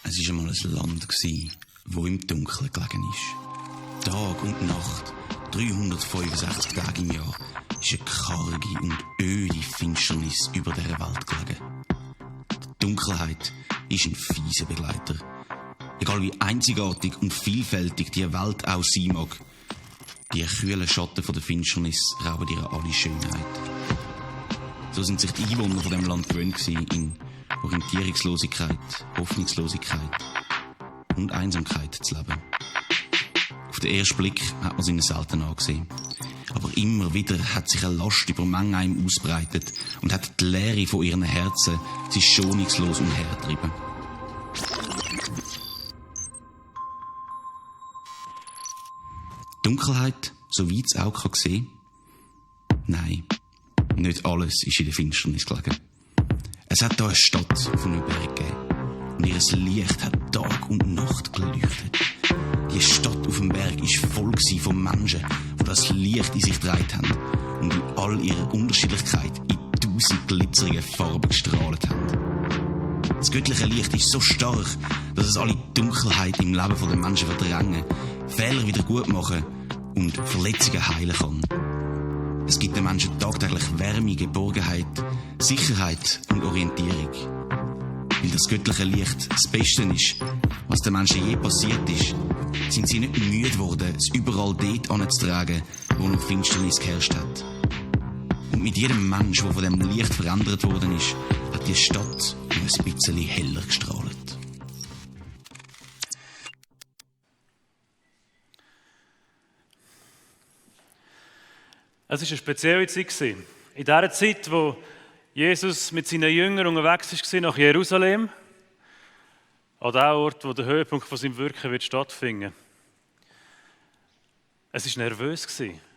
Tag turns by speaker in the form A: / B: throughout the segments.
A: Es war einmal ein Land, das im Dunkeln gelegen ist. Tag und Nacht, 365 Tage im Jahr, ist eine karge und öde Finsternis über dieser Welt gelegen. Die Dunkelheit ist ein fieser Begleiter. Egal wie einzigartig und vielfältig die Welt auch sein mag, die kühlen Schatten von der Finsternis rauben ihr alle Schönheit. So sind sich die Einwohner von dem Land gewöhnt gewesen, in Orientierungslosigkeit, Hoffnungslosigkeit und Einsamkeit zu leben. Auf den ersten Blick hat man es ihnen selten angesehen. Aber immer wieder hat sich eine Last über Menge einem ausbreitet und hat die Leere von ihren Herzen sie schonungslos umhergetrieben. Dunkelheit, so weit es auch sehen kann? Nein, nicht alles ist in der Finsternis gelegen. Es hat hier eine Stadt auf einem Berg gegeben und ihr Licht hat Tag und Nacht geleuchtet. Die Stadt auf dem Berg war voll von Menschen, die das Licht in sich getragen haben und in all ihrer Unterschiedlichkeit in 1000 glitzerige Farben gestrahlt haben. Das göttliche Licht ist so stark, dass es alle Dunkelheit im Leben der Menschen verdrängen, Fehler wieder gut machen und Verletzungen heilen kann. Es gibt den Menschen tagtäglich Wärme, Geborgenheit, Sicherheit und Orientierung. Weil das göttliche Licht das Beste ist, was den Menschen je passiert ist, sind sie nicht müde geworden, es überall dort anzutragen, wo noch Finsternis geherrscht hat. Und mit jedem Mensch, der von dem Licht verändert worden ist, hat die Stadt noch ein bisschen heller gestrahlt.
B: Es war eine spezielle Zeit. In dieser Zeit, wo Jesus mit seinen Jüngern unterwegs war nach Jerusalem, an dem Ort, wo der Höhepunkt von seinem Wirken wird stattfinden. Es war nervös,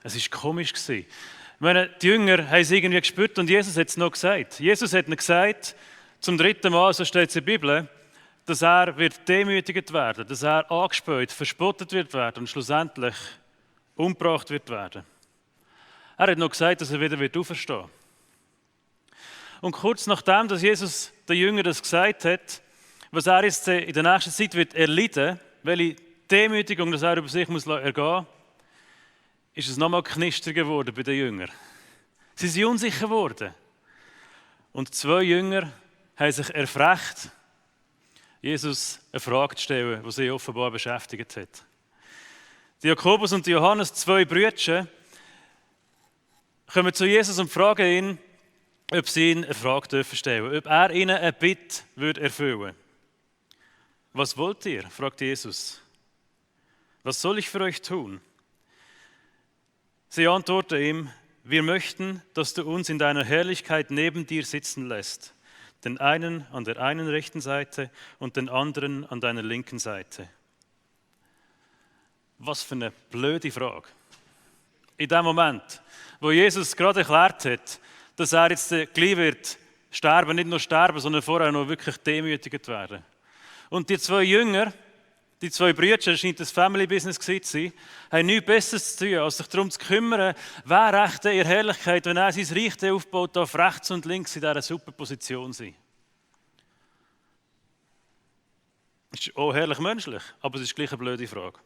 B: es war komisch. Ich meine, die Jünger haben es irgendwie gespürt und Jesus hat es noch gesagt. Jesus hat ihnen gesagt, zum 3. Mal, so steht es in der Bibel, dass er wird demütigt werden, dass er angespäht, verspottet wird werden und schlussendlich umgebracht wird werden. Er hat noch gesagt, dass er wieder auferstehen wird. Und kurz nachdem, dass Jesus den Jüngern das gesagt hat, was er jetzt in der nächsten Zeit wird erleiden, welche Demütigung das er über sich muss ergehen, ist es nochmal knister geworden bei den Jüngern. Sie sind unsicher geworden. Und 2 Jünger haben sich erfrecht, Jesus eine Frage zu stellen, die sie offenbar beschäftigt hat. Die Jakobus und die Johannes, 2 Brüder, kommen zu Jesus und fragen ihn, ob sie ihn eine Frage stellen dürfen, ob er ihnen eine Bitte erfüllen würde. Was wollt ihr? Fragt Jesus. Was soll ich für euch tun? Sie antworten ihm, wir möchten, dass du uns in deiner Herrlichkeit neben dir sitzen lässt, den einen an der einen rechten Seite und den anderen an deiner linken Seite. Was für eine blöde Frage. In dem Moment, wo Jesus gerade erklärt hat, dass er jetzt gleich wird sterben, nicht nur sterben, sondern vorher noch wirklich demütigt werden. Und die 2 Jünger, die 2 Brüder, scheint das Family-Business zu sein, haben nichts Besseres zu tun, als sich darum zu kümmern, wer recht in Herrlichkeit, wenn er sein Reich aufbaut, auf rechts und links in dieser super Position sein. Das ist auch herrlich menschlich, aber es ist gleich eine blöde Frage.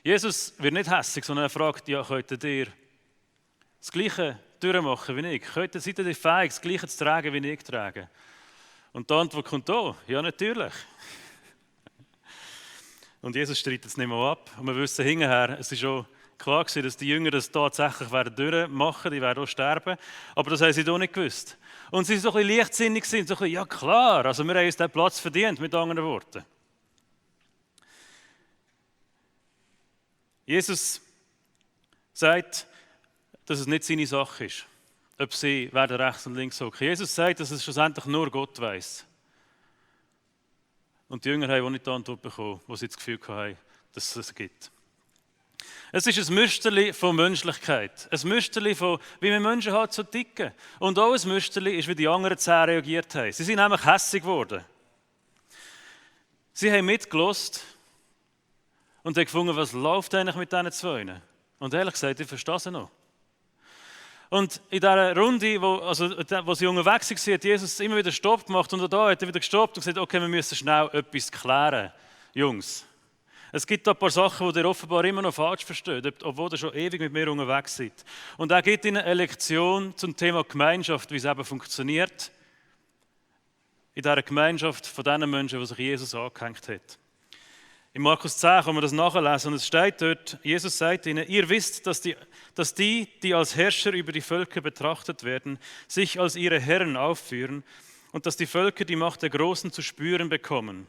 B: Jesus wird nicht hässig, sondern er fragt, ja, könntet ihr das Gleiche durchmachen wie ich? Seid ihr fähig, das Gleiche zu tragen, wie ich trage? Und die Antwort kommt da, ja, natürlich. Und Jesus streitet es nicht mehr ab. Und wir wissen hinterher, es ist schon klar gewesen, dass die Jünger das tatsächlich durchmachen werden, die werden auch sterben. Aber das haben sie doch nicht gewusst. Und sie waren so ein bisschen leichtsinnig, so ein bisschen, ja klar, also wir haben uns den Platz verdient, mit anderen Worten. Jesus sagt, dass es nicht seine Sache ist, ob sie werden rechts und links hocken. Jesus sagt, dass es schlussendlich nur Gott weiss. Und die Jünger haben auch nicht die Antwort bekommen, wo sie das Gefühl hatten, dass es gibt. Es ist ein Müsterli von Menschlichkeit. Ein Müsterli von, wie wir Menschen halt so ticken. Und auch ein Müsterli ist, wie die anderen 10 reagiert haben. Sie sind nämlich hässig geworden. Sie haben mitgehört und haben gefunden, was läuft eigentlich mit diesen 2? Und ehrlich gesagt, ich verstehe sie noch. Und in dieser Runde, wo sie unterwegs waren, hat Jesus immer wieder Stopp gemacht und da hat er wieder gestoppt und gesagt, okay, wir müssen schnell etwas klären, Jungs. Es gibt da ein paar Sachen, die ihr offenbar immer noch falsch versteht, obwohl ihr schon ewig mit mir unterwegs seid. Und er gibt ihnen eine Lektion zum Thema Gemeinschaft, wie es eben funktioniert. In dieser Gemeinschaft von den Menschen, die sich Jesus angehängt hat. In Markus 10 kann man das nachlesen und es steht dort, Jesus sagt ihnen, ihr wisst, dass die als Herrscher über die Völker betrachtet werden, sich als ihre Herren aufführen und dass die Völker die Macht der Großen zu spüren bekommen.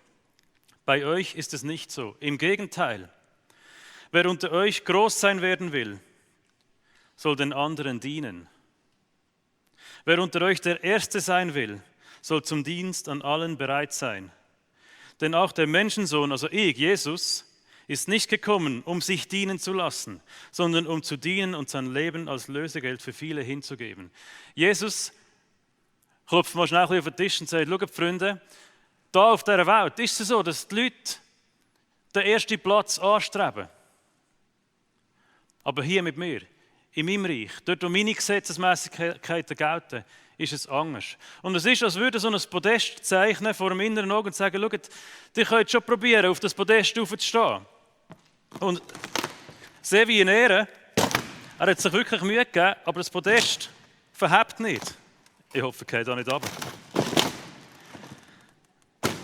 B: Bei euch ist es nicht so. Im Gegenteil, wer unter euch groß sein werden will, soll den anderen dienen. Wer unter euch der Erste sein will, soll zum Dienst an allen bereit sein. Denn auch der Menschensohn, also ich, Jesus, ist nicht gekommen, um sich dienen zu lassen, sondern um zu dienen und sein Leben als Lösegeld für viele hinzugeben. Jesus klopft mal schnell auf den Tisch und sagt, schaut Freunde, da auf dieser Welt ist es so, dass die Leute den ersten Platz anstreben. Aber hier mit mir, in meinem Reich, dort wo meine Gesetzesmäßigkeiten gelten, ist es anders. Und es ist, als würde so ein Podest zeichnen vor dem inneren Auge und sagen, schaut, ihr könnt schon probieren, auf das Podest aufzustehen. Und sehr wie in Ehre, er hat sich wirklich Mühe gegeben, aber das Podest verhebt nicht. Ich hoffe, er geht da nicht runter.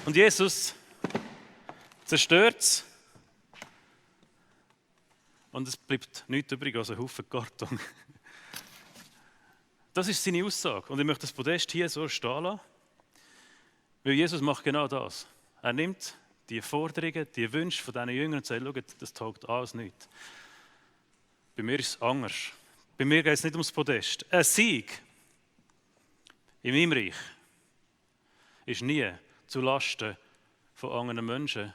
B: Und Jesus zerstört es. Und es bleibt nichts übrig als ein Haufen Karton. Das ist seine Aussage. Und ich möchte das Podest hier so stehen lassen, weil Jesus macht genau das. Er nimmt die Forderungen, die Wünsche von diesen Jüngern und sagt, schaut, das taugt alles nicht. Bei mir ist es anders. Bei mir geht es nicht ums Podest. Ein Sieg in meinem Reich ist nie zulasten von anderen Menschen,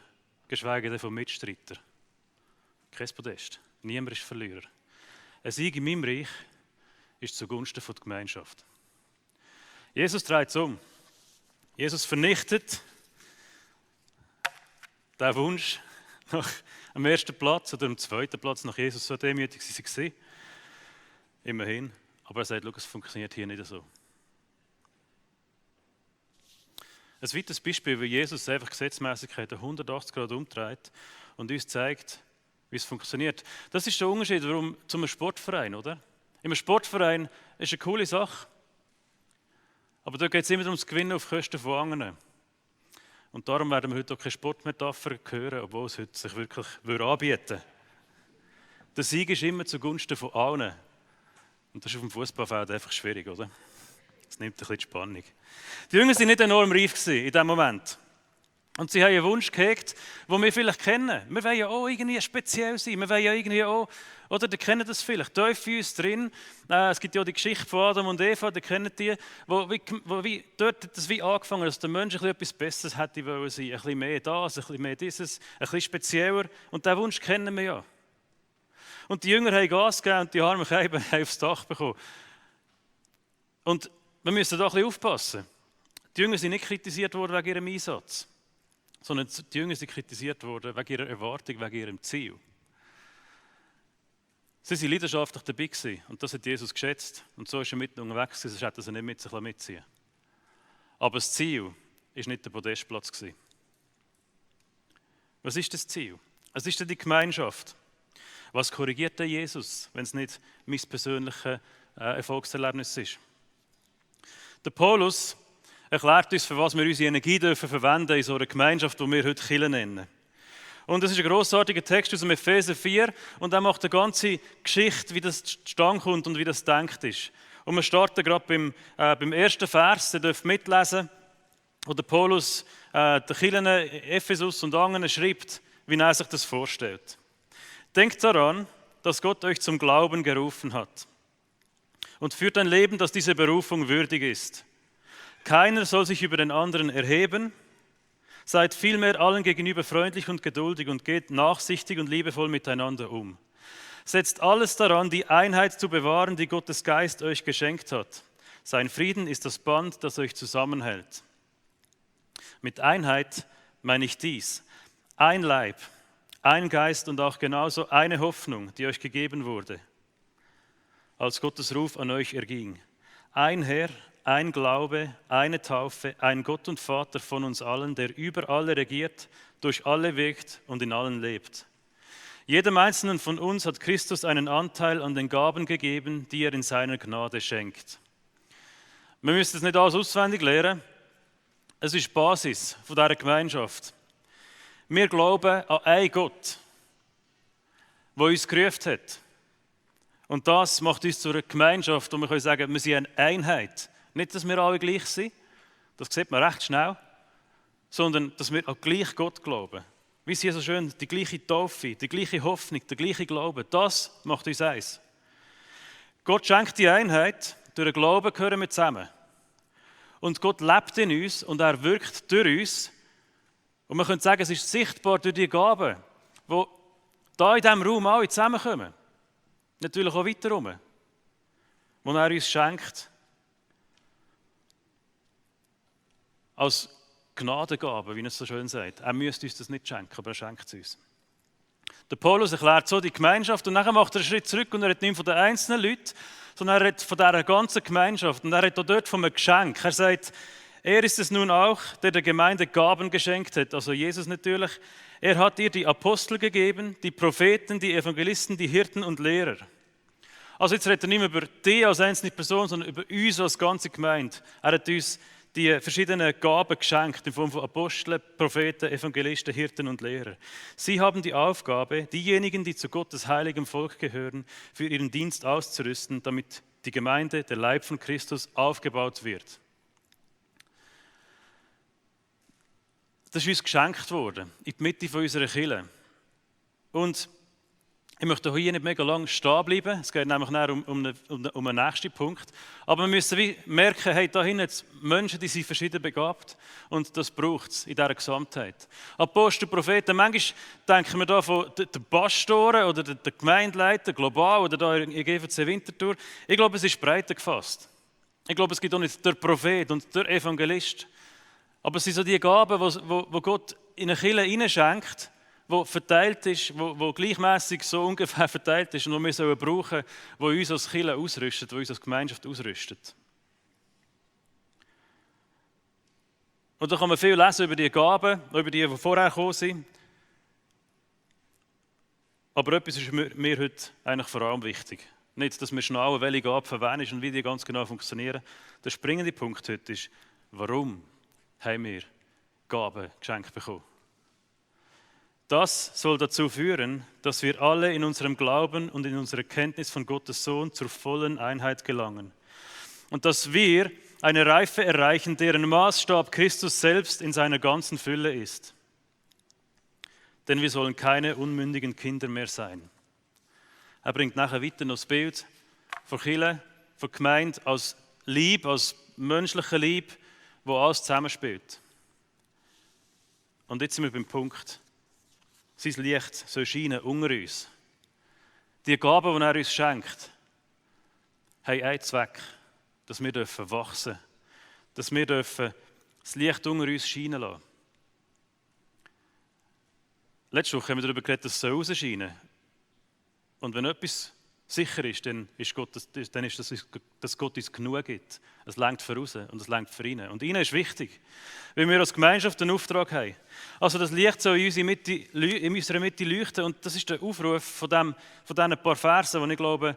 B: geschweige denn von Mitstreitern. Kein Podest. Niemand ist Verlierer. Ein Sieg in meinem Reich ist zugunsten der Gemeinschaft. Jesus dreht es um. Jesus vernichtet den Wunsch nach dem ersten Platz oder dem zweiten Platz nach Jesus, so demütig sie waren. Immerhin. Aber er sagt, schau, es funktioniert hier nicht so. Ein weiteres Beispiel, wie Jesus einfach Gesetzmäßigkeiten 180 Grad umdreht und uns zeigt, wie es funktioniert. Das ist der Unterschied warum zu einem Sportverein, oder? Im Sportverein ist eine coole Sache, aber da geht es immer ums Gewinnen auf Kosten von anderen. Und darum werden wir heute auch keine Sportmetapher hören, obwohl es heute sich wirklich anbieten würde. Der Sieg ist immer zugunsten von allen. Und das ist auf dem Fußballfeld einfach schwierig, oder? Das nimmt ein bisschen die Spannung. Die Jünger waren nicht enorm reif in diesem Moment. Und sie haben einen Wunsch gehegt, den wir vielleicht kennen. Wir wollen ja auch irgendwie speziell sein. Wir wollen ja irgendwie auch, oder ihr kennt das vielleicht, tief in uns drin. Es gibt ja auch die Geschichte von Adam und Eva, die kennen die, wo dort hat das wie angefangen, dass der Mensch etwas Besseres hätte wollen sein. Ein bisschen mehr das, ein bisschen mehr dieses, ein bisschen spezieller. Und diesen Wunsch kennen wir ja. Und die Jünger haben Gas gegeben und die armen Kälber haben aufs Dach bekommen. Und wir müssen da ein bisschen aufpassen. Die Jünger sind nicht kritisiert worden wegen ihrem Einsatz, sondern die Jünger sind kritisiert worden wegen ihrer Erwartung, wegen ihrem Ziel. Sie waren leidenschaftlich dabei gewesen, und das hat Jesus geschätzt. Und so ist er mitten unterwegs, sonst hätte er sie nicht mit sich mitziehen lassen. Aber das Ziel war nicht der Podestplatz gewesen. Was ist das Ziel? Es ist die Gemeinschaft. Was korrigiert denn Jesus, wenn es nicht mein persönliches Erfolgserlebnis ist? Der Paulus erklärt uns, für was wir unsere Energie verwenden dürfen in so einer Gemeinschaft, die wir heute Kirche nennen. Und das ist ein grossartiger Text aus dem Epheser 4 und er macht eine ganze Geschichte, wie das zustande kommt und wie das gedacht ist. Und wir starten gerade beim ersten Vers, ihr dürft mitlesen, wo der Paulus den Kirchen Ephesus und anderen schreibt, wie er sich das vorstellt. Denkt daran, dass Gott euch zum Glauben gerufen hat und führt ein Leben, das dieser Berufung würdig ist. Keiner soll sich über den anderen erheben, seid vielmehr allen gegenüber freundlich und geduldig und geht nachsichtig und liebevoll miteinander um. Setzt alles daran, die Einheit zu bewahren, die Gottes Geist euch geschenkt hat. Sein Frieden ist das Band, das euch zusammenhält. Mit Einheit meine ich dies: ein Leib, ein Geist und auch genauso eine Hoffnung, die euch gegeben wurde. als Gottes Ruf an euch erging. Ein Herr, ein Glaube, eine Taufe, ein Gott und Vater von uns allen, der über alle regiert, durch alle wirkt und in allen lebt. Jedem Einzelnen von uns hat Christus einen Anteil an den Gaben gegeben, die er in seiner Gnade schenkt. Wir müssen es nicht alles auswendig lernen. Es ist die Basis von dieser Gemeinschaft. Wir glauben an einen Gott, der uns gerufen hat. Und das macht uns zu einer Gemeinschaft, wo wir können sagen, wir sind eine Einheit. Nicht, dass wir alle gleich sind, das sieht man recht schnell, sondern dass wir an gleich Gott glauben. Wie es hier so schön, die gleiche Taufe, die gleiche Hoffnung, der gleiche Glaube, das macht uns eins. Gott schenkt die Einheit, durch den Glauben gehören wir zusammen. Und Gott lebt in uns und er wirkt durch uns. Und man könnte sagen, es ist sichtbar durch die Gaben, die da in diesem Raum alle zusammenkommen. Natürlich auch weiter herum, die er uns schenkt. Als Gnadengabe, wie er es so schön sagt. Er müsste uns das nicht schenken, aber er schenkt es uns. Der Paulus erklärt so die Gemeinschaft und dann macht er einen Schritt zurück und er redet nicht von den einzelnen Leuten, sondern er redet von dieser ganzen Gemeinschaft. Und er redet auch dort von einem Geschenk. Er sagt, er ist es nun auch, der der Gemeinde Gaben geschenkt hat, also Jesus natürlich. Er hat ihr die Apostel gegeben, die Propheten, die Evangelisten, die Hirten und Lehrer. Also jetzt redet er nicht mehr über dich als einzelne Person, sondern über uns als ganze Gemeinde. Er hat uns die verschiedenen Gaben geschenkt, in Form von Aposteln, Propheten, Evangelisten, Hirten und Lehrer. Sie haben die Aufgabe, diejenigen, die zu Gottes heiligem Volk gehören, für ihren Dienst auszurüsten, damit die Gemeinde, der Leib von Christus, aufgebaut wird. Das ist uns geschenkt worden, in die Mitte von unserer Kirche. Und ich möchte hier nicht mega lang stehen bleiben, es geht nämlich um einen nächsten Punkt. Aber wir müssen merken, hey, da hinten Menschen, die sind verschieden begabt und das braucht es in dieser Gesamtheit. Apostel, Propheten, manchmal denken wir da von den Pastoren oder den Gemeindeleiter global oder da in GVC Winterthur. Ich glaube, es ist breiter gefasst. Ich glaube, es gibt auch nicht der Prophet und der Evangelist. Aber es sind so die Gaben, die Gott in eine Kirche hineinschenkt, wo verteilt ist, wo gleichmäßig so ungefähr verteilt ist und die wir brauchen sollen, wo uns als Kirche ausrüstet, wo uns als Gemeinschaft ausrüstet. Und da kann man viel lesen über die Gaben, über die vorher gekommen sind. Aber etwas ist mir heute eigentlich vor allem wichtig. Nicht, dass wir schnallen, welche Gabe für wen ist und wie die ganz genau funktionieren. Der springende Punkt heute ist, warum haben wir Gaben geschenkt bekommen? Das soll dazu führen, dass wir alle in unserem Glauben und in unserer Kenntnis von Gottes Sohn zur vollen Einheit gelangen. Und dass wir eine Reife erreichen, deren Maßstab Christus selbst in seiner ganzen Fülle ist. Denn wir sollen keine unmündigen Kinder mehr sein. Er bringt nachher weiter noch das Bild von Kirche, von Gemeinde als Lieb, als menschliche Lieb, wo alles zusammenspielt. Und jetzt sind wir beim Punkt. Sein Licht soll scheinen unter uns. Die Gaben, die er uns schenkt, haben einen Zweck, dass wir wachsen dürfen, dass wir das Licht unter uns scheinen lassen. Letzte Woche haben wir darüber geredet, dass es rausscheinen soll. Und wenn etwas sicher ist, dann ist dass Gott uns genug gibt. Es reicht für raus und es reicht für rein. Und ihnen ist wichtig, weil wir als Gemeinschaft einen Auftrag haben. Also das Licht soll in unserer Mitte leuchten und das ist der Aufruf von diesen paar Versen, wo ich glaube,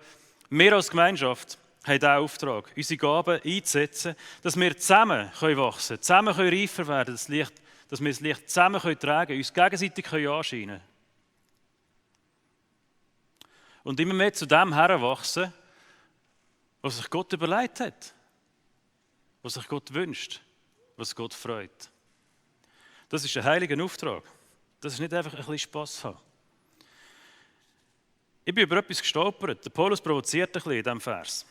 B: wir als Gemeinschaft haben diesen Auftrag, unsere Gaben einzusetzen, dass wir zusammen wachsen können, zusammen reifer werden können, dass wir das Licht zusammen tragen können, uns gegenseitig anscheinen können. Und immer mehr zu dem heranwachsen, was sich Gott überlegt hat, was sich Gott wünscht, was Gott freut. Das ist ein heiliger Auftrag. Das ist nicht einfach ein bisschen Spass haben. Ich bin über etwas gestolpert. Der Paulus provoziert ein bisschen in diesem Vers.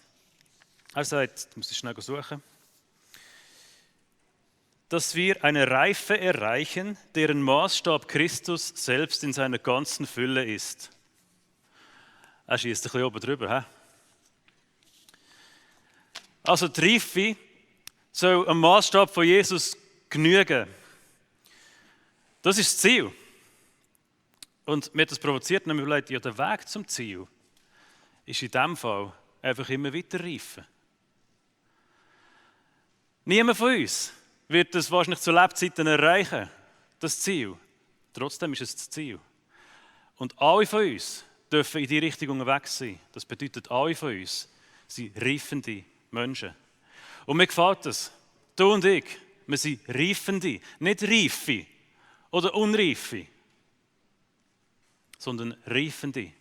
B: Er sagt, ich muss es schnell suchen, dass wir eine Reife erreichen, deren Maßstab Christus selbst in seiner ganzen Fülle ist. Er schießt ein bisschen oben drüber. He? Also die Reife soll am Maßstab von Jesus genügen. Das ist das Ziel. Und mir hat das provoziert, nämlich überlegt, ja, der Weg zum Ziel ist in diesem Fall einfach immer weiter reifen. Niemand von uns wird das wahrscheinlich zu Lebzeiten erreichen, das Ziel. Trotzdem ist es das Ziel. Und alle von uns dürfen in die Richtung unterwegs sein. Das bedeutet, alle von uns sind reifende Menschen. Und mir gefällt das. Du und ich, wir sind reifende, nicht reife oder unreife, sondern reifende.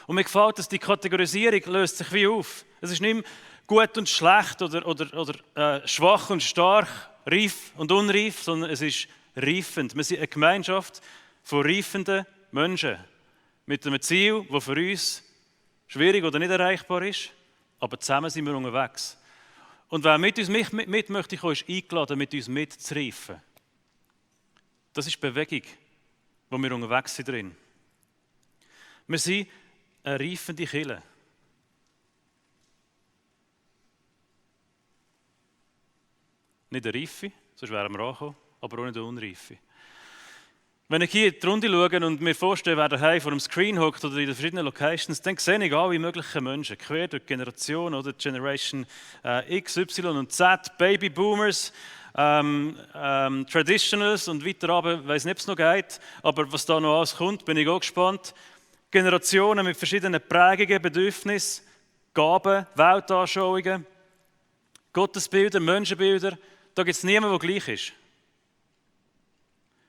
B: Und mir gefällt das, die Kategorisierung löst sich wie auf. Es ist nicht mehr gut und schlecht oder schwach und stark, reif und unreif, sondern es ist reifend. Wir sind eine Gemeinschaft von reifenden Menschen mit einem Ziel, das für uns schwierig oder nicht erreichbar ist, aber zusammen sind wir unterwegs. Und wer mit uns mit möchte kommen, ist eingeladen, mit uns mitzureifen. Das ist die Bewegung, wo wir unterwegs sind drin. Wir sind eine reifende Kirche. Nicht eine Reife, sonst wären wir angekommen, aber auch nicht eine Unreife. Wenn ich hier in die Runde schaue und mir vorstelle, wer daheim vor dem Screen hockt oder in den verschiedenen Locations, dann sehe ich alle möglichen Menschen, quer durch die Generation, oder Generation X, Y und Z, Baby Boomers, Traditionals und weiter runter, ich weiss nicht, ob es noch geht, aber was da noch alles kommt, bin ich auch gespannt. Generationen mit verschiedenen Prägungen, Bedürfnissen, Gaben, Weltanschauungen, Gottesbilder, Menschenbilder. Da gibt es niemanden, der gleich ist.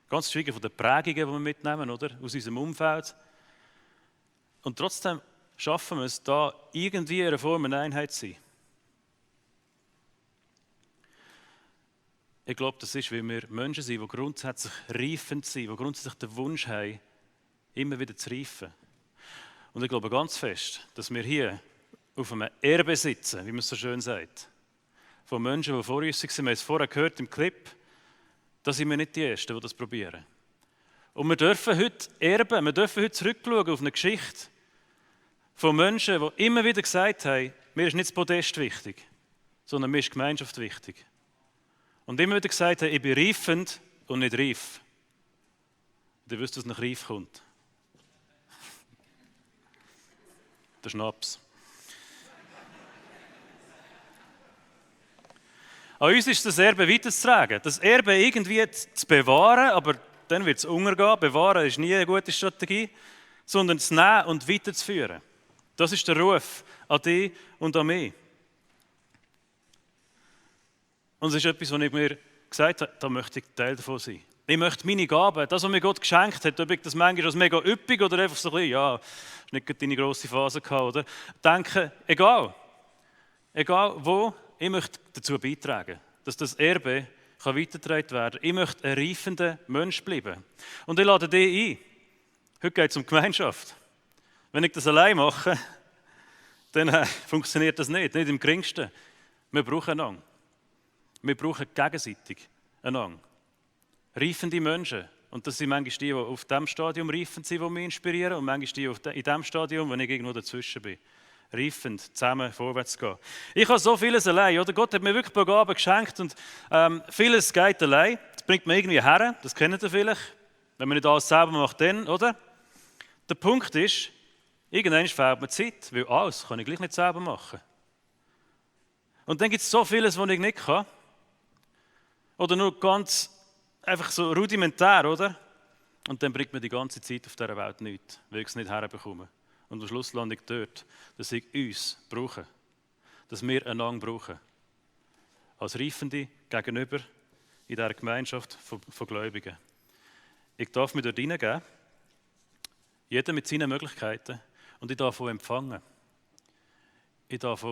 B: Ganz schwierig von den Prägungen, die wir mitnehmen, oder? Aus unserem Umfeld. Und trotzdem schaffen wir es, da irgendwie in einer Form eine Einheit zu sein. Ich glaube, das ist, weil wir Menschen sind, die grundsätzlich reifend sind, die grundsätzlich den Wunsch haben, immer wieder zu reifen. Und ich glaube ganz fest, dass wir hier auf einem Erbe sitzen, wie man es so schön sagt. Von Menschen, die vor uns waren. Wir haben es vorher gehört im Clip. Da sind wir nicht die Ersten, die das probieren. Und wir dürfen heute erben, wir dürfen heute zurückschauen auf eine Geschichte von Menschen, die immer wieder gesagt haben, mir ist nicht das Podest wichtig, sondern mir ist die Gemeinschaft wichtig. Und immer wieder gesagt haben, ich bin reifend und nicht reif. Und ihr wisst, dass nach reif kommt. Der Schnaps. An uns ist das Erbe weiterzutragen. Das Erbe irgendwie zu bewahren, aber dann wird es untergehen. Bewahren ist nie eine gute Strategie, sondern zu nehmen und weiterzuführen. Das ist der Ruf an dich und an mich. Und es ist etwas, was ich mir gesagt habe, da möchte ich Teil davon sein. Ich möchte meine Gaben, das, was mir Gott geschenkt hat, ob ich das manchmal als mega üppig oder einfach so ein bisschen, ja, hast nicht deine grosse Phase gehabt, oder? Denken, egal wo, ich möchte dazu beitragen, dass das Erbe kann weitergetragen werden kann. Ich möchte ein reifender Mensch bleiben. Und ich lade dich ein. Heute geht es um Gemeinschaft. Wenn ich das allein mache, dann funktioniert das nicht im geringsten. Wir brauchen einander. Wir brauchen gegenseitig einander. Reifende Menschen. Und das sind manchmal die, die auf dem Stadium reifend sind, die mich inspirieren, und manchmal die in dem Stadium, wenn ich irgendwo dazwischen bin. Reifend, zusammen vorwärts gehen. Ich habe so vieles allein, oder? Gott hat mir wirklich ein paar Gaben geschenkt und vieles geht allein. Das bringt mir irgendwie her, das kennt ihr vielleicht. Wenn man nicht alles selber macht, dann, oder? Der Punkt ist, irgendwann fehlt mir Zeit, weil alles kann ich gleich nicht selber machen. Und dann gibt es so vieles, was ich nicht kann. Oder nur ganz einfach so rudimentär, oder? Und dann bringt mir die ganze Zeit auf dieser Welt nichts, weil ich es nicht herbekomme. Und am Schluss lande ich dort, dass ich uns brauche. Dass wir einander brauchen. Als Reifende gegenüber in dieser Gemeinschaft von Gläubigen. Ich darf mir dort hineingeben, jeder mit seinen Möglichkeiten, und ich darf von empfangen. Ich darf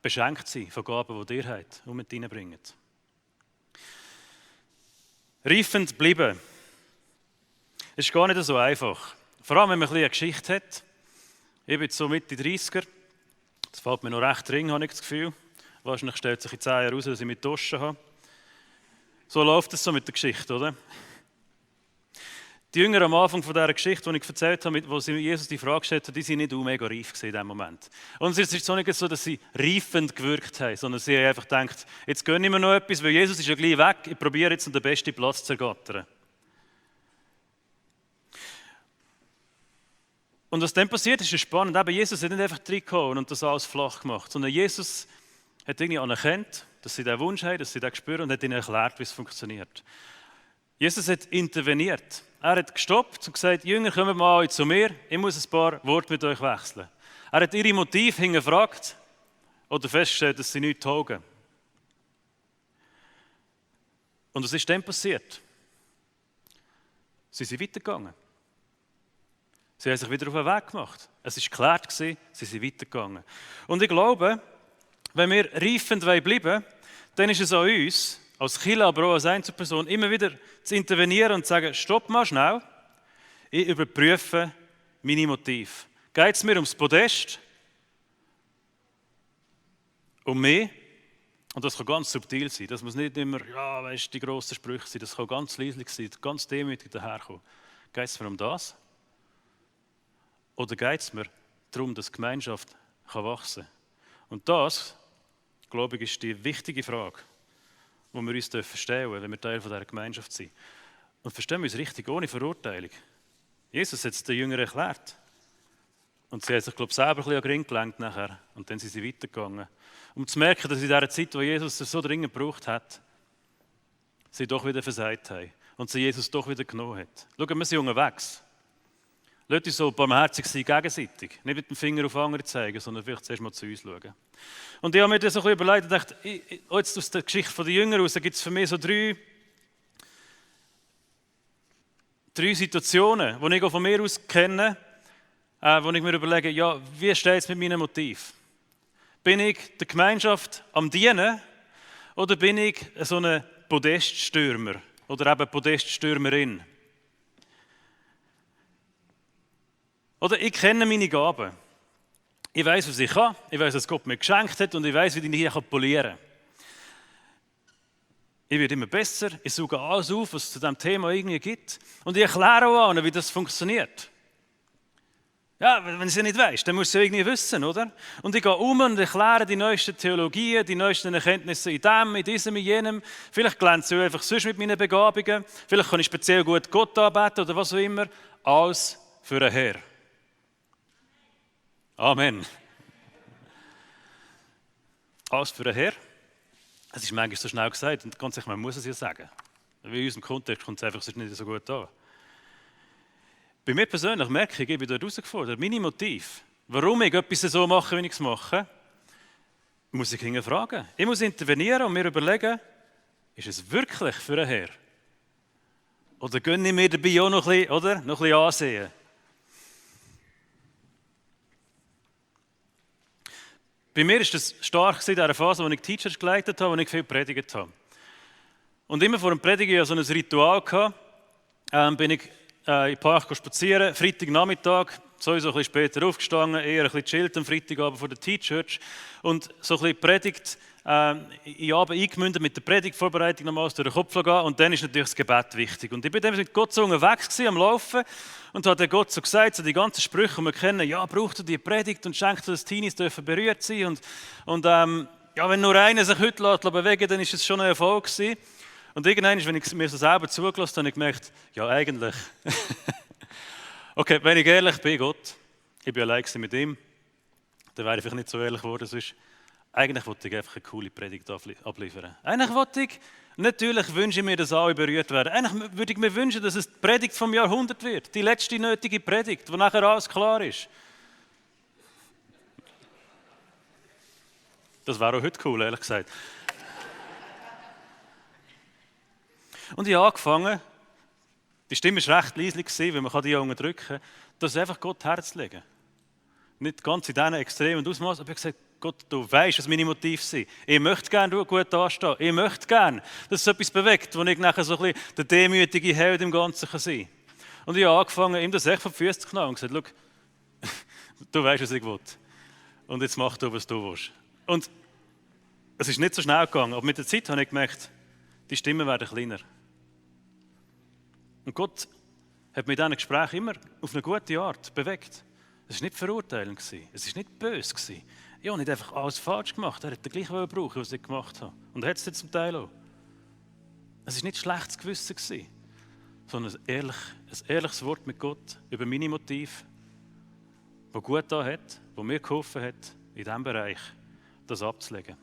B: beschenkt sein von Gaben, die ihr habt und mit hineinbringt. Reifend bleiben. Ist gar nicht so einfach. Vor allem, wenn man eine Geschichte hat. Ich bin so Mitte 30er. Das fällt mir noch recht dringend, habe ich das Gefühl. Wahrscheinlich stellt sich in 10 Jahren heraus, dass ich mit Taschen habe. So läuft es so mit der Geschichte, oder? Die Jünger am Anfang von dieser Geschichte, die ich erzählt habe, wo sie Jesus die Frage gestellt hat, die waren nicht mega reif in diesem Moment. Und es ist so nicht so, dass sie reifend gewirkt haben, sondern sie haben einfach gedacht, jetzt gönne ich mir noch etwas, weil Jesus ist ja gleich weg, ich probiere jetzt, den besten Platz zu ergattern. Und was dann passiert ist spannend. Eben Jesus hat nicht einfach reingehauen und das alles flach gemacht, sondern Jesus hat irgendwie anerkannt, dass sie diesen Wunsch haben, dass sie das spüren und hat ihnen erklärt, wie es funktioniert. Jesus hat interveniert. Er hat gestoppt und gesagt, Jünger, kommt mal zu mir, ich muss ein paar Worte mit euch wechseln. Er hat ihre Motive hingefragt oder festgestellt, dass sie nichts taugen. Und was ist dann passiert? Sie sind weitergegangen. Sie haben sich wieder auf den Weg gemacht. Es war geklärt, sie sind weitergegangen. Und ich glaube, wenn wir reifend bleiben wollen, dann ist es an uns, als Kirche, aber auch als Einzelperson, immer wieder zu intervenieren und zu sagen, stopp mal schnell, ich überprüfe meine Motive. Geht es mir ums Podest, um mich? Und das kann ganz subtil sein. Das muss nicht immer, ja, weißt, die grossen Sprüche sein. Das kann ganz leislich sein, ganz demütig daherkommen. Geht es mir um das? Oder geht es mir darum, dass die Gemeinschaft wachsen kann? Und das, glaube ich, ist die wichtige Frage, die wir uns stellen dürfen, wenn wir Teil dieser Gemeinschaft sind. Und verstehen wir uns richtig, ohne Verurteilung. Jesus hat es den Jüngern erklärt. Und sie haben sich, glaube ich, selber ein bisschen an den Ring gelenkt nachher. Und dann sind sie weitergegangen. Um zu merken, dass in dieser Zeit, wo Jesus es so dringend gebraucht hat, sie doch wieder versagt haben. Und sie Jesus doch wieder genommen hat. Schauen, wir sind unterwegs. Lasst uns so barmherzig sein gegenseitig. Nicht mit dem Finger auf andere zeigen, sondern vielleicht zuerst mal zu uns schauen. Und ich habe mir das so ein bisschen überlegt und dachte, jetzt aus der Geschichte der Jünger heraus gibt es für mich so drei Situationen, die ich auch von mir aus kenne, wo ich mir überlege, ja, wie steht es mit meinem Motiv? Bin ich der Gemeinschaft am Dienen oder bin ich so ein Podeststürmer oder eben Podeststürmerin? Oder ich kenne meine Gaben. Ich weiß, was ich kann, ich weiß, was Gott mir geschenkt hat und ich weiß, wie ich hier polieren kann. Ich werde immer besser, ich suche alles auf, was es zu diesem Thema irgendwie gibt und ich erkläre auch an, wie das funktioniert. Ja, wenn du es ja nicht weißt, dann musst du es ja irgendwie wissen, oder? Und ich gehe um und erkläre die neuesten Theologien, die neuesten Erkenntnisse in dem, in diesem, in jenem. Vielleicht glänze ich einfach sonst mit meinen Begabungen. Vielleicht kann ich speziell gut Gott anbeten oder was auch immer. Alles für den Herr. Amen. Alles für den Herr. Es ist manchmal so schnell gesagt und ganz sicher, man muss es ja sagen. In unserem Kontext kommt es einfach sonst nicht so gut an. Bei mir persönlich merke ich, ich bin dort herausgefordert. Meine Motive, warum ich etwas so mache, wie ich es mache, muss ich hinterfragen. Ich muss intervenieren und mir überlegen, ist es wirklich für den Herr? Oder gönne ich mir dabei auch noch ein bisschen, oder? Noch ein bisschen ansehen? Bei mir war das stark in dieser Phase, in der ich Teachers geleitet habe, wo ich viel predigt habe. Und immer vor dem Predigen hatte ich so ein Ritual. Bin ich in den Park spazieren, Freitagnachmittag, sowieso ein bisschen später aufgestanden, eher ein bisschen chillt am Freitagabend vor der T-Church und so ein bisschen Predigt, ich habe eingemündet mit der Predigtvorbereitung nochmals durch den Kopf gehen und dann ist natürlich das Gebet wichtig. Und ich bin dann mit Gott so unterwegs gewesen, am Laufen und hat der Gott so gesagt, so die ganzen Sprüche, die wir kennen, ja, braucht er die Predigt und schenkt er, dass Teenies dürfen berührt sein und ja, wenn nur einer sich heute bewegen lässt, dann ist es schon ein Erfolg gewesen. Und irgendwann, wenn ich mir so selber zugelassen habe, habe ich gemerkt, ja eigentlich, okay, wenn ich ehrlich bin, Gott, ich bin allein mit ihm, dann wäre ich vielleicht nicht so ehrlich geworden, sonst. Eigentlich wollte ich einfach eine coole Predigt abliefern. Eigentlich wollte ich, natürlich wünsche ich mir, dass alle berührt werden. Eigentlich würde ich mir wünschen, dass es die Predigt vom Jahrhundert wird, die letzte nötige Predigt, wo nachher alles klar ist. Das wäre auch heute cool, ehrlich gesagt. Und ich habe angefangen, die Stimme war recht leise, weil man die ja unterdrücken kann, das einfach Gott herzulegen. Nicht ganz in diesen extremen Ausmaß, aber ich habe gesagt, Gott, du weißt, was meine Motive sind. Ich möchte gerne gut dastehen. Ich möchte gerne, dass es etwas bewegt, wo ich nachher so ein bisschen der demütige Held im Ganzen sein kann. Und ich habe angefangen, ihm das echt von den Füßen zu knallen und gesagt, schau, du weißt, was ich will. Und jetzt mach du, was du willst. Und es ist nicht so schnell gegangen, aber mit der Zeit habe ich gemerkt, die Stimmen werden kleiner. Und Gott hat mich in diesen Gesprächen immer auf eine gute Art bewegt. Es war nicht verurteilend, es war nicht böse. Ich habe nicht einfach alles falsch gemacht. Er hat den gleichen brauchen, was ich gemacht habe. Und er hat es jetzt zum Teil auch. Es war nicht schlechtes Gewissen, sondern ein ehrliches Wort mit Gott über meine Motive der gut da hat, der mir geholfen hat, in diesem Bereich das abzulegen.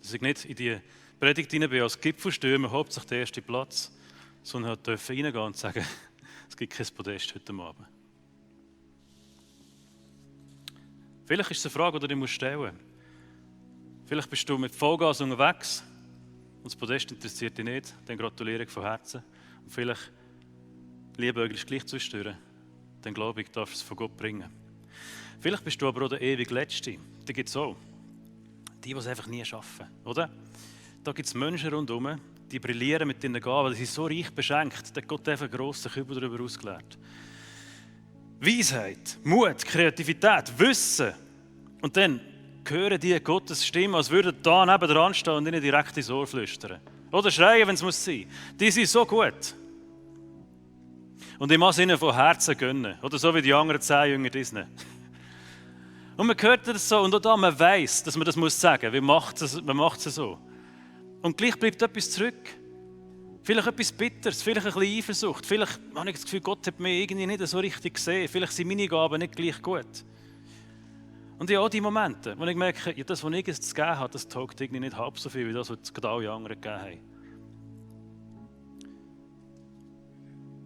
B: Dass ich nicht in die Predigt hinein bin als Gipfelstürmer, hauptsächlich der erste Platz, sondern halt dürfen reingehen und sagen, es gibt kein Podest heute Abend. Vielleicht ist es eine Frage, die du dir stellen musst. Vielleicht bist du mit Vollgas unterwegs und das Podest interessiert dich nicht, dann gratuliere ich von Herzen. Und vielleicht liebäuglich gleich zwischendurch, dann glaube ich, darfst du es von Gott bringen. Vielleicht bist du aber auch der ewig Letzte. Die gibt es auch. Die es einfach nie schaffen, oder? Da gibt es Menschen rundherum, die brillieren mit ihren Gaben, die sind so reich beschenkt, da hat Gott einfach einen grossen Kübel darüber ausgelehrt. Weisheit, Mut, Kreativität, Wissen. Und dann hören die Gottes Stimme, als würden da neben dran stehen und ihnen direkt ins Ohr flüstern. Oder schreien, wenn es muss sein. Die sind so gut. Und ich muss ihnen von Herzen gönnen. Oder so wie die anderen 10 Jünger Disney. Und man hört das so, und auch da, man weiss, dass man das sagen muss. Man macht es so. Und gleich bleibt etwas zurück. Vielleicht etwas Bitteres, vielleicht ein bisschen Eifersucht. Vielleicht habe ich das Gefühl, Gott hat mich irgendwie nicht so richtig gesehen. Vielleicht sind meine Gaben nicht gleich gut. Und ich habe auch die Momente, wo ich merke, ja, das, was ich jetzt zu geben habe, das taugt irgendwie nicht halb so viel, wie das, was gerade alle anderen gegeben haben.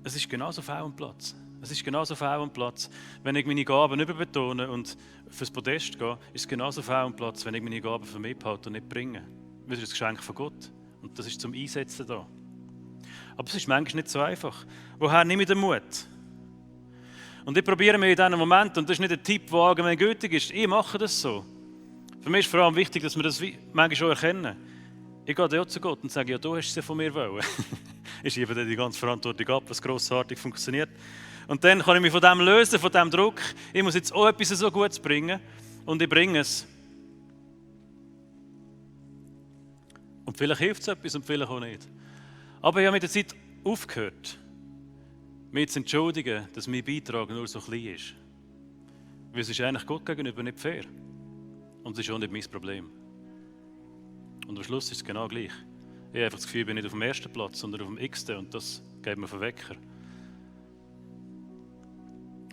B: Es ist genauso fehl am Platz. Es ist genauso fehl am Platz, wenn ich meine Gaben überbetone und fürs Podest gehe, ist es genauso fehl am Platz, wenn ich meine Gaben für mich behalte und nicht bringe. Das ist ein Geschenk von Gott. Und das ist zum Einsetzen da. Aber es ist manchmal nicht so einfach. Woher nehme ich den Mut? Und ich probiere mich in diesem Moment, und das ist nicht ein Tipp, der allgemein gültig ist, ich mache das so. Für mich ist vor allem wichtig, dass wir das manchmal schon erkennen. Ich gehe auch zu Gott und sage, ja, du hast es ja von mir wollen. Ich schiebe dann die ganze Verantwortung ab, was grossartig funktioniert. Und dann kann ich mich von dem lösen, von diesem Druck. Ich muss jetzt auch etwas so Gutes bringen und ich bringe es. Und vielleicht hilft es etwas und vielleicht auch nicht. Aber ich habe mit der Zeit aufgehört, mich zu entschuldigen, dass mein Beitrag nur so klein ist. Weil es ist eigentlich Gott gegenüber nicht fair. Und es ist auch nicht mein Problem. Und am Schluss ist es genau gleich. Ich habe einfach das Gefühl, ich bin nicht auf dem ersten Platz, sondern auf dem X-ten und das geht mir auf den Wecker.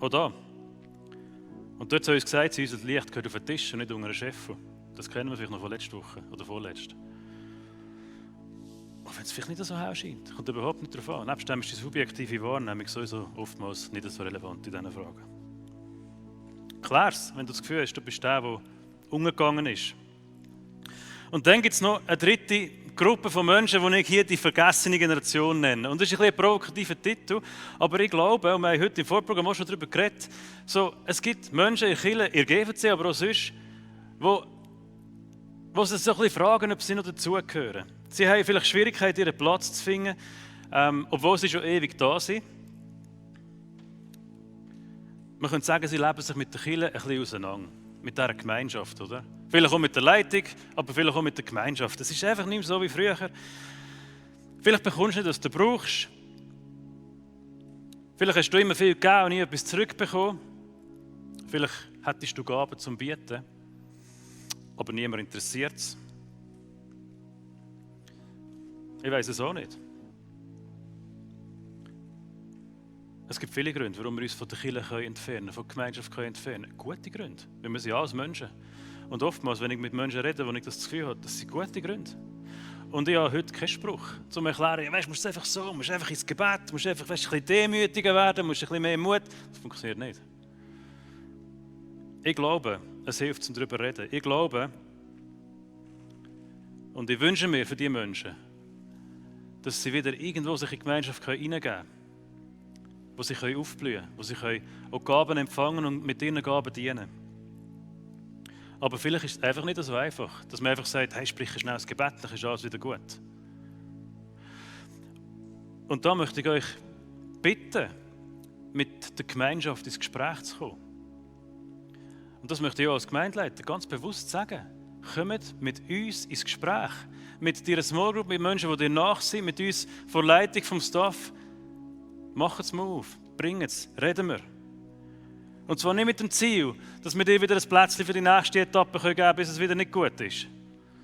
B: Auch da. Und dort soll uns gesagt sein, unser Licht gehört auf den Tisch und nicht unter einen Chef. Das kennen wir vielleicht noch von letzter Woche oder vorletzter. Auch wenn es vielleicht nicht so hell scheint, kommt überhaupt nicht darauf an. Nebst dem ist die subjektive Wahrnehmung sowieso oftmals nicht so relevant in diesen Fragen. Klär's, wenn du das Gefühl hast, du bist der, der umgegangen ist. Und dann gibt es noch eine dritte Gruppe von Menschen, die ich hier die vergessene Generation nenne. Und das ist ein provokativer Titel, aber ich glaube, und wir haben heute im Vorprogramm auch schon darüber geredet, so, es gibt Menschen in Kirche, in der GVC, aber auch sonst, wo sie so ein bisschen fragen, ob sie noch dazugehören. Sie haben vielleicht Schwierigkeiten, ihren Platz zu finden, obwohl sie schon ewig da sind. Man könnte sagen, sie leben sich mit der Kirche ein bisschen auseinander. Mit dieser Gemeinschaft, oder? Vielleicht auch mit der Leitung, aber vielleicht auch mit der Gemeinschaft. Es ist einfach nicht mehr so wie früher. Vielleicht bekommst du nicht, was du brauchst. Vielleicht hast du immer viel gegeben und nie etwas zurückbekommen. Vielleicht hättest du Gaben zum Bieten, aber niemand interessiert es. Ich weiß es auch nicht. Es gibt viele Gründe, warum wir uns von der Kirche entfernen können, von der Gemeinschaft entfernen können. Gute Gründe. Wir sind ja als Menschen. Und oftmals, wenn ich mit Menschen rede, wo ich das Gefühl habe, das sind gute Gründe. Und ich habe heute keinen Spruch, um zu erklären, weißt, du musst einfach so, du musst einfach ins Gebet, du musst einfach ein bisschen demütiger werden, du musst ein bisschen mehr Mut. Das funktioniert nicht. Ich glaube, es hilft, um darüber zu reden. Ich glaube, und ich wünsche mir für die Menschen, dass sie wieder irgendwo sich in die Gemeinschaft hineingeben können. Wo sie aufblühen können, wo sie auch Gaben empfangen und mit ihren Gaben dienen. Aber vielleicht ist es einfach nicht so einfach, dass man einfach sagt, hey, sprich schnell das Gebet, dann ist alles wieder gut. Und da möchte ich euch bitten, mit der Gemeinschaft ins Gespräch zu kommen. Und das möchte ich auch als Gemeindeleiter ganz bewusst sagen. Kommt mit uns ins Gespräch. Mit deiner Small Group, mit Menschen, die dir nach sind, mit uns vor Leitung vom Staff. Macht es mal auf, bringt es, reden wir. Und zwar nicht mit dem Ziel, dass wir dir wieder ein Plätzchen für die nächste Etappe geben können, bis es wieder nicht gut ist.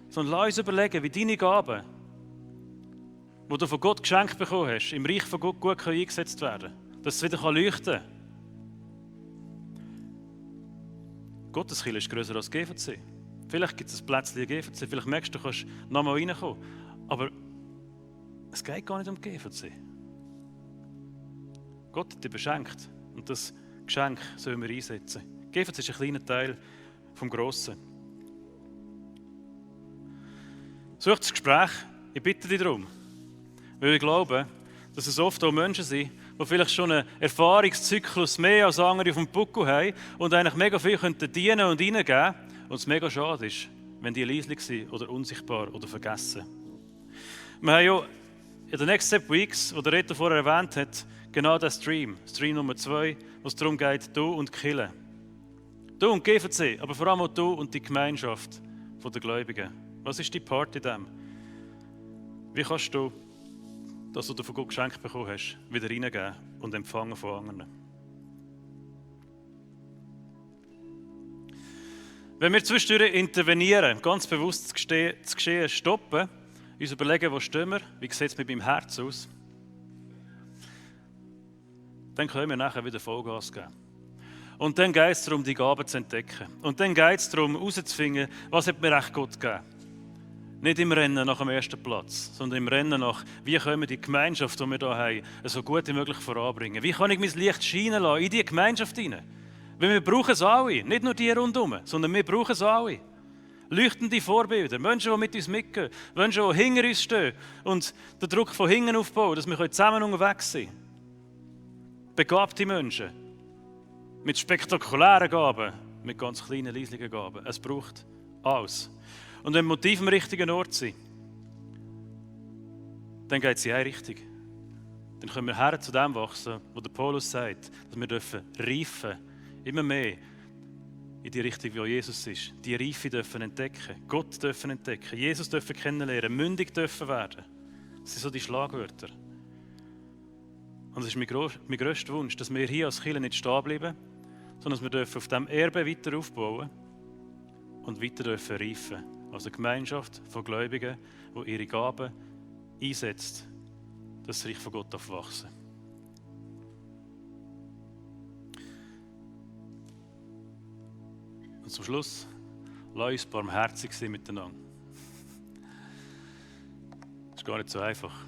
B: Sondern lass uns überlegen, wie deine Gaben, die du von Gott geschenkt bekommen hast, im Reich von Gott gut eingesetzt werden können. Dass es wieder leuchten kann. Gottes Kirche ist grösser als GVC. Vielleicht gibt es ein Plätzchen GVC, vielleicht merkst du, du kannst nochmal reinkommen. Aber es geht gar nicht um GVC. Gott hat dich beschenkt und das Geschenk sollen wir einsetzen. GVC ist ein kleiner Teil vom Grossen. Such das Gespräch, ich bitte dich darum. Weil ich glaube, dass es oft auch Menschen sind, die vielleicht schon einen Erfahrungszyklus mehr als andere auf dem Buckel haben und eigentlich mega viel dienen und reingeben. Und es mega schade ist, wenn die leislich sind oder unsichtbar oder vergessen. Wir haben ja in den Next Step Weeks, die der Reto vorher erwähnt hat, genau den Stream Nummer 2, wo es darum geht, du und die Kirche. Du und GVC, aber vor allem auch du und die Gemeinschaft der Gläubigen. Was ist die Part in dem? Wie kannst du, dass du von Gott geschenkt bekommen hast, wieder reingeben und empfangen von anderen? Wenn wir zwischendurch intervenieren, ganz bewusst das Geschehen stoppen, uns überlegen, wo stehen wir, wie sieht es mit meinem Herz aus, dann können wir nachher wieder Vollgas geben. Und dann geht es darum, die Gaben zu entdecken. Und dann geht es darum, herauszufinden, was hat mir echt Gott gegeben. Nicht im Rennen nach dem ersten Platz, sondern im Rennen nach, wie können wir die Gemeinschaft, die wir hier haben, so gut wie möglich voranbringen. Wie kann ich mein Licht scheinen lassen in diese Gemeinschaft hinein? Weil wir brauchen es alle, nicht nur die rundherum, sondern wir brauchen es alle. Leuchtende Vorbilder, Menschen, die mit uns mitgehen, Menschen, die hinter uns stehen und den Druck von hinten aufbauen, dass wir zusammen unterwegs sind. Begabte Menschen mit spektakulären Gaben, mit ganz kleinen, leislichen Gaben. Es braucht alles. Und wenn Motive am richtigen Ort sind, dann geht es in eine Richtung. Dann können wir her zu dem wachsen, wo der Paulus sagt, dass wir reifen dürfen, immer mehr in die Richtung, wie Jesus ist. Die Reife dürfen entdecken, Gott dürfen entdecken, Jesus dürfen kennenlernen, mündig dürfen werden. Das sind so die Schlagwörter. Und es ist mein grösster Wunsch, dass wir hier als Kirche nicht stehen bleiben, sondern dass wir dürfen auf diesem Erbe weiter aufbauen und weiter dürfen reifen. Als eine Gemeinschaft von Gläubigen, die ihre Gaben einsetzt, dass das Reich von Gott wachsen. Und zum Schluss, lass uns barmherzig sein miteinander. Das ist gar nicht so einfach,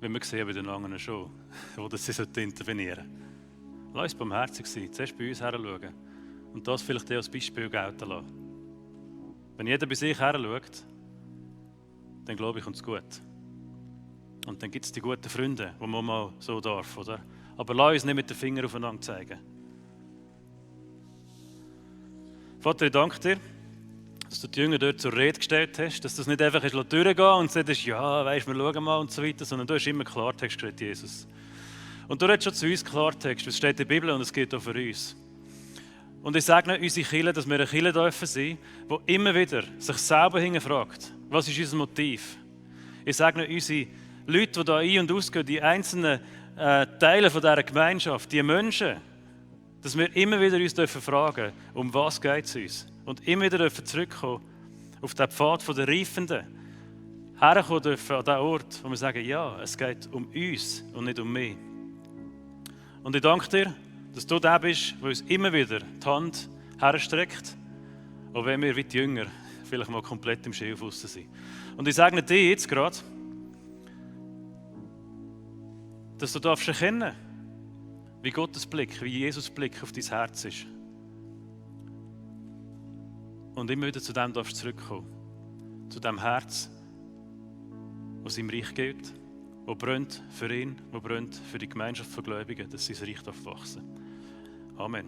B: wenn wir sehen bei den anderen schon, wo sie intervenieren sollten. Lass uns barmherzig sein, zuerst bei uns heranschauen und das vielleicht als Beispiel gelten lassen. Wenn jeder bei sich heranschaut, dann glaube ich, kommt es gut. Und dann gibt es die guten Freunde, die man mal so darf, oder? Aber lass uns nicht mit den Fingern aufeinander zeigen. Vater, ich danke dir, dass du die Jünger dort zur Rede gestellt hast, dass du es nicht einfach durchgehen und sagst, ja, weisst, wir schauen mal und so weiter, sondern du hast immer Klartext geredet, Jesus. Und du redest schon zu uns Klartext, es steht in der Bibel und es gilt auch für uns. Und ich sage unsere Kirche, dass wir eine Kirche dürfen sein, die immer wieder sich selber hinterfragt, was ist unser Motiv? Ich sage unsere Leute, die da ein- und ausgehen, die einzelnen Teile von dieser Gemeinschaft, die Menschen, dass wir immer wieder uns fragen dürfen, um was geht es uns? Und immer wieder dürfen zurückkommen auf den Pfad der Reifenden, herkommen dürfen an den Ort, wo wir sagen, ja, es geht um uns und nicht um mich. Und ich danke dir, dass du der bist, der uns immer wieder die Hand herstreckt, auch wenn wir wie die Jünger vielleicht mal komplett im Schilffuss sind. Und ich sage dir jetzt gerade, dass du darfst erkennen, wie Gottes Blick, wie Jesus Blick auf dein Herz ist. Und immer wieder zu dem darfst du zurückkommen. Zu dem Herz, das ihm Reich gilt, das brennt für ihn, das brennt für die Gemeinschaft von Gläubigen, dass sein Reich wachsen darf. Amen.